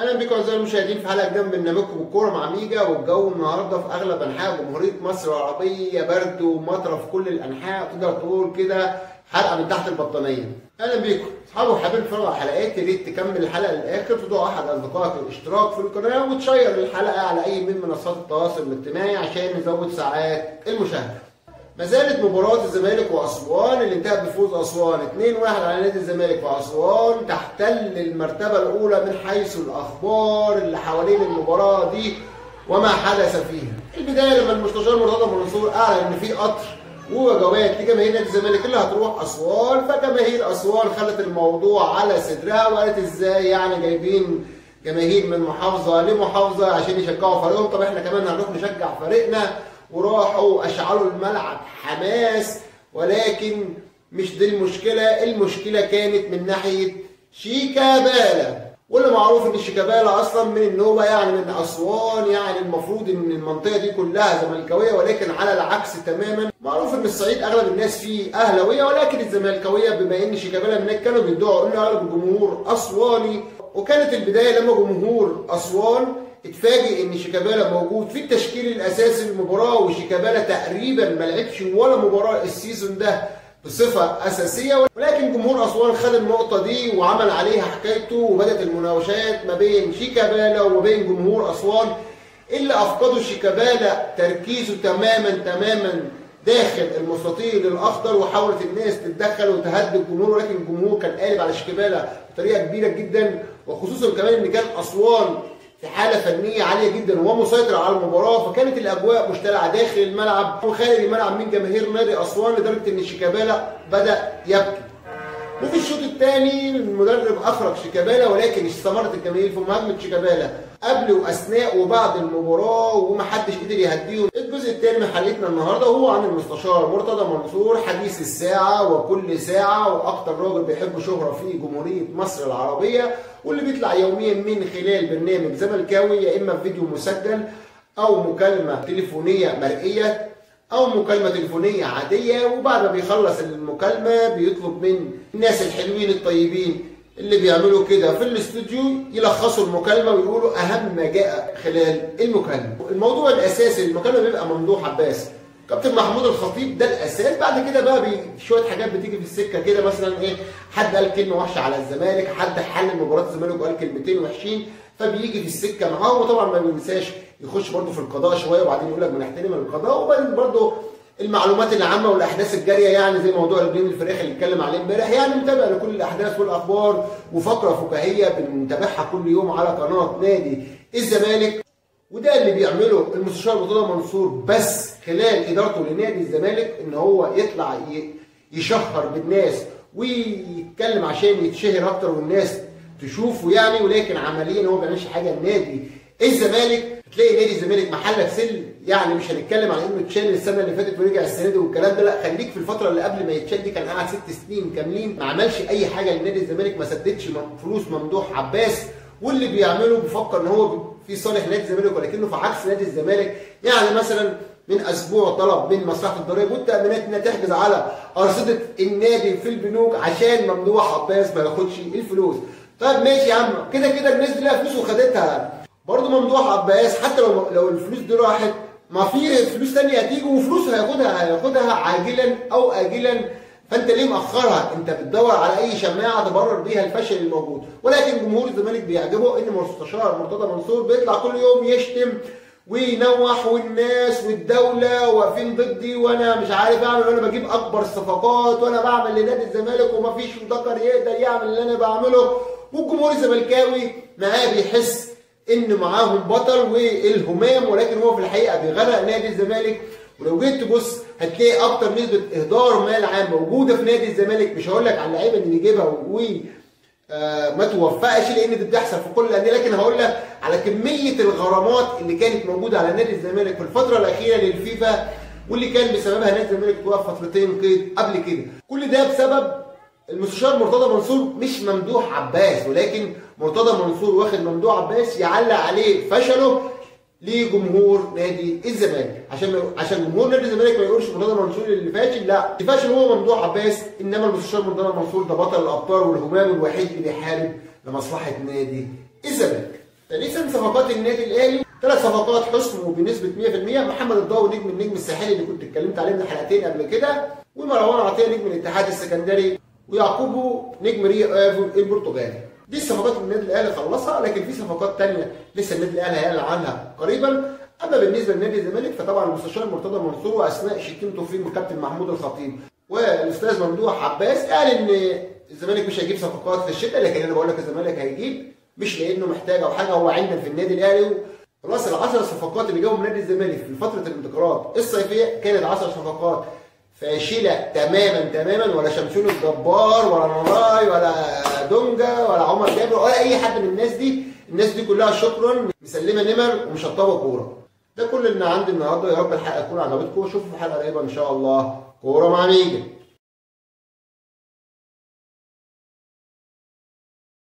اهلا بكم اعزائي المشاهدين في حلقة جديدة من برنامجكم الكورة مع ميجا. والجو النهارده في اغلب انحاء جمهورية مصر العربية برد ومطره في كل الانحاء، تقدر تقول كده حلقة من تحت البطانيه. اهلا بكم اصحابي وحبايبي اتفرجوا على الحلقات، يا ريت تكمل الحلقة للاخر، تدعو احد اصدقائك للاشتراك في القناة وتشير الحلقة على اي من منصات التواصل الاجتماعي عشان نزود ساعات المشاهدة. ما زالت مباراة الزمالك وأسوان اللي انتهت بفوز أسوان 2-1 على نادي الزمالك في أسوان تحتل المرتبة الأولى من حيث الأخبار اللي حوالين المباراة دي وما حدث فيها. البداية لما المستشار مرتضى منصور أعلن إن في قطر ووجبات لجماهير نادي الزمالك اللي هتروح أسوان، فجماهير أسوان خلت الموضوع على صدرها وقالت إزاي يعني جايبين جماهير من محافظة لمحافظة عشان يشجعوا فريقهم، طب إحنا كمان هنروح نشجع فريقنا. وراحوا اشعلوا الملعب حماس، ولكن مش دي المشكلة. المشكلة كانت من ناحية شيكابالا، واللي معروف ان شيكابالا اصلا من النوبة يعني من اسوان، يعني المفروض ان المنطقة دي كلها زملكاويه، ولكن على العكس تماما. معروف ان الصعيد اغلب الناس فيه اهلاويه، ولكن الزملكاويه بما ان شيكابالا هناك كانوا بيدعوا ان اغلب الجمهور اسواني. وكانت البداية لما جمهور اسوان اتفاجئ ان شيكابالا موجود في التشكيل الاساسي للمباراة، وشيكابالا تقريبا ما لعبش ولا مباراة ال season ده بصفة اساسية، ولكن جمهور اسوان خد النقطة دي وعمل عليها حكايته، وبدات المناوشات ما بين شيكابالا وما بين جمهور اسوان اللي افقدوا شيكابالا تركيزه تماما تماما داخل المستطيل الاخضر، وحاولت الناس تتدخل وتهدد الجمهور، ولكن الجمهور كان قالب على شيكابالا بطريقة كبيرة جدا، وخصوصا كمان ان كان اسوان في حالة فنية عالية جدا ومسيطرة على المباراة، فكانت الأجواء مشتعلة داخل الملعب وخارج الملعب من جماهير نادي أسوان، لدرجة إن شيكابالا بدأ يبكي. وفي الشوط الثاني المدرب أخرج شيكابالا، ولكن استمرت الجماهير في مهاجمة شيكابالا قبل وأثناء وبعد المباراة ومحدش قدر يهديهم. الجزء الثاني من حلقتنا النهارده هو عن المستشار مرتضى منصور، حديث الساعة وكل ساعة، وأكتر راجل بيحب شهرة في جمهورية مصر العربية، واللي بيطلع يوميا من خلال برنامج زملكاوي، يا إما في فيديو مسجل أو مكالمة تليفونية مرئية أو مكالمة تليفونية عادية. وبعد ما بيخلص المكالمة بيطلب من الناس الحلوين الطيبين اللي بيعملوا كده في الاستوديو يلخصوا المكالمة ويقولوا أهم ما جاء خلال المكالمة. الموضوع الأساسي للمكالمة بيبقى ممدوح عباس، كابتن محمود الخطيب، ده الأساس. بعد كده بقى شوية حاجات بتيجي في السكة كده، مثلا إيه، حد قال كلمة وحشة على الزمالك، حد حلل مباراة الزمالك وقال كلمتين وحشين، فبيجي في السكة معاه. وطبعا ما بينساش يخش برده في القضاء شوية، وبعدين يقول لك بنحترم القضاء، وبعدين برده المعلومات العامة والاحداث الجارية، يعني زي موضوع الجنين الفراخ اللي اتكلم عليه امبارح، يعني متابع لكل الاحداث والاخبار، وفقره فكاهيه بنتابعها كل يوم على قناة نادي الزمالك. وده اللي بيعمله المستشار مرتضى منصور بس خلال ادارته لنادي الزمالك، ان هو يطلع يشهر بالناس ويتكلم عشان يتشهر اكتر والناس تشوفه يعني، ولكن عمليا هو ما بيعملش حاجة لنادي الزمالك. هتلاقي نادي الزمالك محلك سل، يعني مش هنتكلم على انه اتشال السنة اللي فاتت ورجع السنة دي والكلام ده، لا، خليك في الفترة اللي قبل ما يتشال دي، كان قعد 6 سنين كاملين ما عملش اي حاجة لنادي الزمالك، ما سددش فلوس ممدوح عباس، واللي بيعمله بيفكر ان هو في صالح نادي الزمالك ولكنه في عكس نادي الزمالك. يعني مثلا من اسبوع طلب من مصلحة الضرائب والتامينات انها تحجز على ارصده النادي في البنوك عشان ممدوح عباس ما ياخدش الفلوس. طيب ماشي يا عم، كده كده الناس دي لها فلوس وخدتها برضه ممدوح عباس، حتى لو الفلوس دي راحت، ما في فلوس ثانية هتيجي وفلوس هياخدها عاجلا او اجلا، فانت ليه مأخرها؟ انت بتدور على اي شماعة تبرر بيها الفشل الموجود. ولكن جمهور الزمالك بيعجبه ان مستشار مرتضى منصور بيطلع كل يوم يشتم وينوح، والناس والدولة واقفين ضدي، وانا مش عارف اعمل، وانا بجيب اكبر الصفقات، وانا بعمل لنادي الزمالك ومفيش مدكر يقدر يعمل اللي انا بعمله. والجمهور الزملكاوي معاه بيحس ان معاهم بطل والهمام، ولكن هو في الحقيقة بيغرق نادي الزمالك. ولو جيت تبص هتلاقي اكتر نسبه اهدار مال عام موجودة في نادي الزمالك. مش هقول لك على اللعيبة اللي بيجيبها وما توفقش لان دي بتحصل في كل الاندية، لكن هقول لك على كمية الغرامات اللي كانت موجودة على نادي الزمالك في الفترة الاخيرة للفيفا، واللي كان بسببها نادي الزمالك توقف فترتين قيد قبل كده. كل ده بسبب المستشار مرتضى منصور، مش ممدوح عباس، ولكن مرتضى منصور واخد ممدوح عباس يعلق عليه فشله لجمهور نادي الزمالك، عشان جمهور نادي الزمالك ما يقولش مرتضى منصور اللي فاشل، لا، اللي فاشل هو ممدوح عباس، انما المستشار مرتضى منصور ده بطل الابطال والهمام الوحيد اللي بيحارب لمصلحة نادي الزمالك. ثالثا صفقات النادي الاهلي، 3 صفقات حسموا بنسبة 100%، محمد الضوء نجم النجم الساحلي اللي كنت اتكلمت عليه من حلقتين قبل كده، ومروان عطية نجم الاتحاد السكندري، ويعقوبو نجم ريو افو البرتغالي. دي الصفقات اللي النادي الاهلي خلصها، لكن في صفقات ثانية لسه النادي الاهلي هيعلن عنها قريبا. اما بالنسبة لنادي الزمالك فطبعا المستشار مرتضى منصور واثناء شتيمته في الكابتن محمود الخطيب والاستاذ ممدوح عباس قال ان الزمالك مش هيجيب صفقات في الشتاء، لكن انا بقول لك الزمالك هيجيب، مش لانه محتاج او حاجة، هو عندنا في النادي الاهلي. خلاص ال10 صفقات اللي جابهم نادي الزمالك في فترة الانتقالات الصيفية كانت 10 صفقات فاشلة تماما تماما، ولا شمسون الجبار ولا نراي ولا دونجا ولا عمر جابر ولا اي حد من الناس دي. الناس دي كلها شكرا مسلمة نمر ومشطبه كورة. ده كل اللي عندي النهارده، يا رب الحلقة تكون عجبتكم، واشوفكم في حلقة قريبه ان شاء الله. كورة مع ميجا.